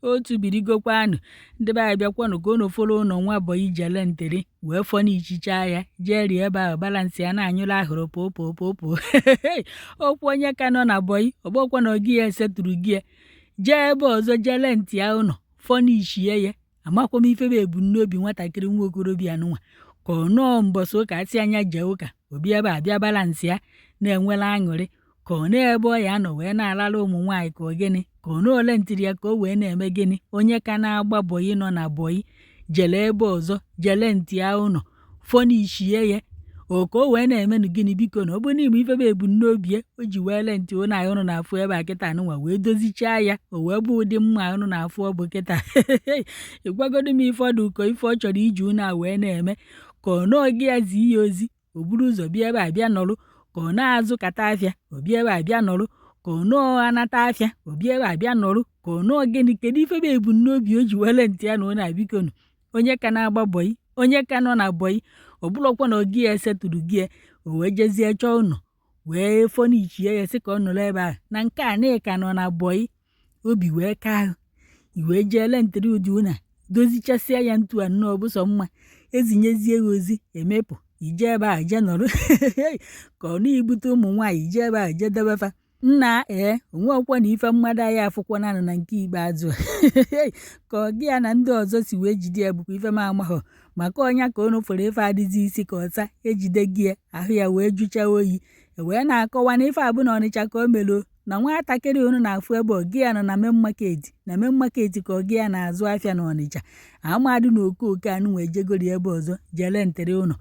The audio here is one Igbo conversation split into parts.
Otu birigokwanụ, ndị be anyị, bịakwanụ ka unu fụrụ ụlọ nwa bọyị jele ntịrị wee fọnichicha ya, jee rie ebe ahụ, balance ya na-anyụrụ ahụrụ pụpụpụpụ. Okwu onye ka nọ na bọyị ọgbọkwa na ogi ya esetụrụ gị ya jee ebe ọzọ, jee rent ya ụlọ, fọnishie ya. Amakwa m ife bụ ebumnobi nwatakịrị nwa okorobịa nụnwa, ka ọ nọọ mbọsị ụka asị anya jee ụka, obi ebe a bịa balance ya na-enwere aṅụrị, ka ọ na-ebe ọ ya nọ wee na-alala ụmụ nwaanyị, ka ọ gịnị, ka ọ na ole ntịrị ya ka o wee na-eme gịnị. Onye ka na-agba bọyị nọ na bọyị jele ebe ọzọ jele ntị ya ụlọ, fọnishie ya, o ka o wee na-emenụ gịnị? Biko, na ọ bụrụ n'ime ife bụ ebumnobi ya o ji wee rent ụlọ anyị ụnụ na-afụ ebe a kịta nụnwa, wee dozichaa ya, o wee bụ ụdị mma ụnụ na-afụ ọ bụ kịta. Ịgwagodo m ife ọ dị ụkọ, ife ọ chọrọ iji ụnụ a wee na-eme, ka ọ nọọ gị ya zi ya ozi, o buru ụzọ bịa ebe a bịa nọrụ, ka ọ na-azụ kata afịa, o bịa ebe a bịa nọrụ, ka ọ nọọ anata afịa, o bịa ebe a bịa nọrụ, ka ọ nọọ gịnị? Kedu ife bụ ebumnobi o ji wee rent ya na ụlọ a? Bikonu, onye ka na-agba bọyị, onye ka nọ na bọyị, ọ bụrụkwa na ogi ya esetụrụ gị ya, o wee jezie chọọ ụlọ wee fọnichie ya, sị ka ọ nọrọ ebe ahụ. Na nke a na ịka nọ na bọyị, obi wee kaa ahụ, i wee jee rentịrị ụdị ụlọ a, dozichasịa ya ntu a nnọọ bụ sọ mma, ezinyezie ya ozi emepụ, ije ebe ahụ jee nọrọ, ka ọ na-ibute ụmụ nwaanyị ije ebe ahụ jee debefa nna. Ee, onwekwa na ife mmadụ anyị afụkwananụ na nke ikpeazụ, ka ọ gị ya na ndị ọzọ si wee jide ya bụkwa ife m amaghọ, maka ọnya ka unu fụrụ ife adịzi isi ka ọsa ejide gị ya ahụ ya wee jụchaa oyi. E wee na-akọwa na ife abụ na Ọnịcha ka o melo na nwatakịrị unu na-afụ ebe ọgị ya nọ na main market, na main market ka ọgị ya na-azụ afịa na Ọnịcha. Amadụ na okooko anụ wee jegori ebe ọzọ jee rentịrị ụlọ,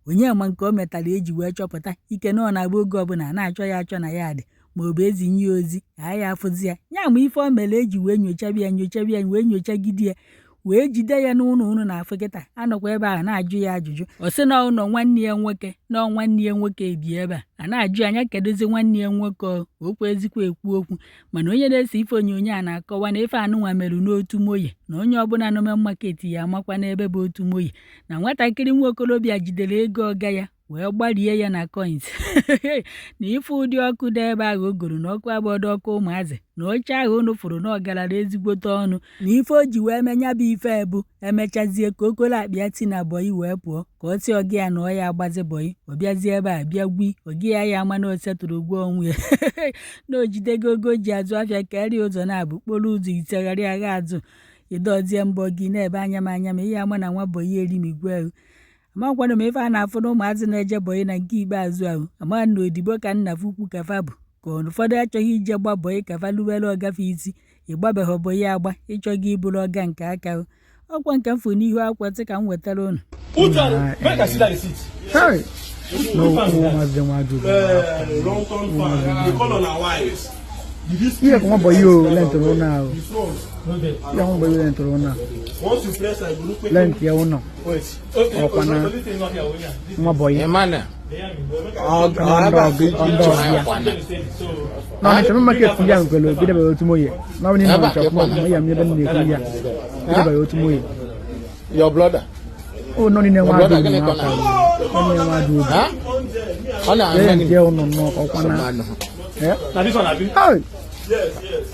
onye ma nke o metara eji wee chọpụta ike na ọ na-agba oge ọbụla na-achọ ya achọ na ya dị, ma ọ bụ ezinye ya ozi a ya afụzi ya. Ya ma ife o mere eji wee nyochabi ya, nyochabi ya, wee nyochagide ya, wee jide ya n'ụlọ ụnụ na-afụ kịta anọkwa ebe ahụ na-ajụ ya ajụjụ. Ọ sị na ụlọ nwanne ya nwoke, na nwanne ya nwoke bi ebe a. A na-ajụ anya kedụzi nwanne ya nwoke, okwu ezikwa ekwu okwu. Mana onye na-ese ife onyonyo a na-akọwa na ife anụnwa merụ n'otu moye, na onye ọbụla nọ main market ya amakwa n'ebe bụ otu moye, na nwatakịrị nwa okorobịa jidere ego ọga ya wee gbarie ya na coins, na ife ụdị ọkụ dị ebe ahụ o goro na ọkụ abọdụ ọkụ ụmụazị, na oche ahụ unu fụrụ na ọ garara ezigbote ọnụ, na ife o ji wee menya bụ ife bụ emechazie ka okolo akpịa ti na bọyị wee pụọ, ka ọ sị ọgị ya na ọ ya agbazi bọyị, ọ bịazie ebe a bịa gwi ọgị ya, ya ama na o setụrụ ụgwọ onwe ya, na o jidego ogo o ji azụ afịa karịa ụzọ na-abụ kporo ụzọ isegharị agha azụ ịdọzie mbọ gị na-ebe anya m anya ma ihe ama na nwa bọyị erimigwe. Amakwanụ m ife a na-afụ na ụmụazị na-eje bọyị na nke ikpeazụ ahụ, ama na odibo ka nna fukwu kafa bụ, ka ụfọdụ achọghị ije gba bọyị kafa luwere ọgafe isi. Ịgbabeghị bọyị agba, ịchọghị ịbụrụ ọga nke aka. Ọkwa nke m fụ n'ihu akwụkwọ sị ka m wetara unu. Put am, make I see that receipt. Hey! No, ụmụazị nwa jụrụ. Longton fan. The color na white. Did you see Ihe ka nwa bọyị o rentụrụ ụlọ ahụ. the front? No there. Ihe nwa bọyị rentụrụ ụlọ. Once you press, I go look. Rent ya ụlọ. Wait. Okay. Ọkwa na- So this thing not here, oh, yeah. This Nwa bọyị. Emmanuel. they hear me. Kama ndị ọgị ndị ọgị ya. Na Ọnịcha main market ya nkwere obi debere otu moye. Na ọ bụ n'ime Ọnịcha ọfụma ọfụma ya m ebe m na-ekwu ya. Edebere otu moye. Your brother. O nọ niile nwa Brother, adị gịnị nwa ka ọ aka. Ọ niile nwa adị obi. Ha? Ọ na-eme Rent gịnị? ya ụlọ nnọọ ka ọkwa na. Eh? Na this one, abi? Hey!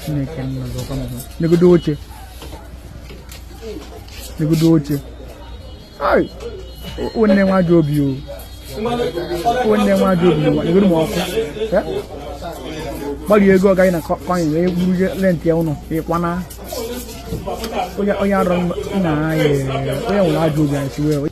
Chineke nna zọkwa m hụ. Negodo oche. Negodo oche. Hey! O nne nwa ajọ obi o. O nne nwa ajọ obi n'ụwa. Negodo m ọkụ. Eh? Gbarie ego ọgaghị na coin wee gburu rent ya ụlọ ịkwana. Onye onye arọ nna anyị, onye nwere ajọ obi anyị si wee.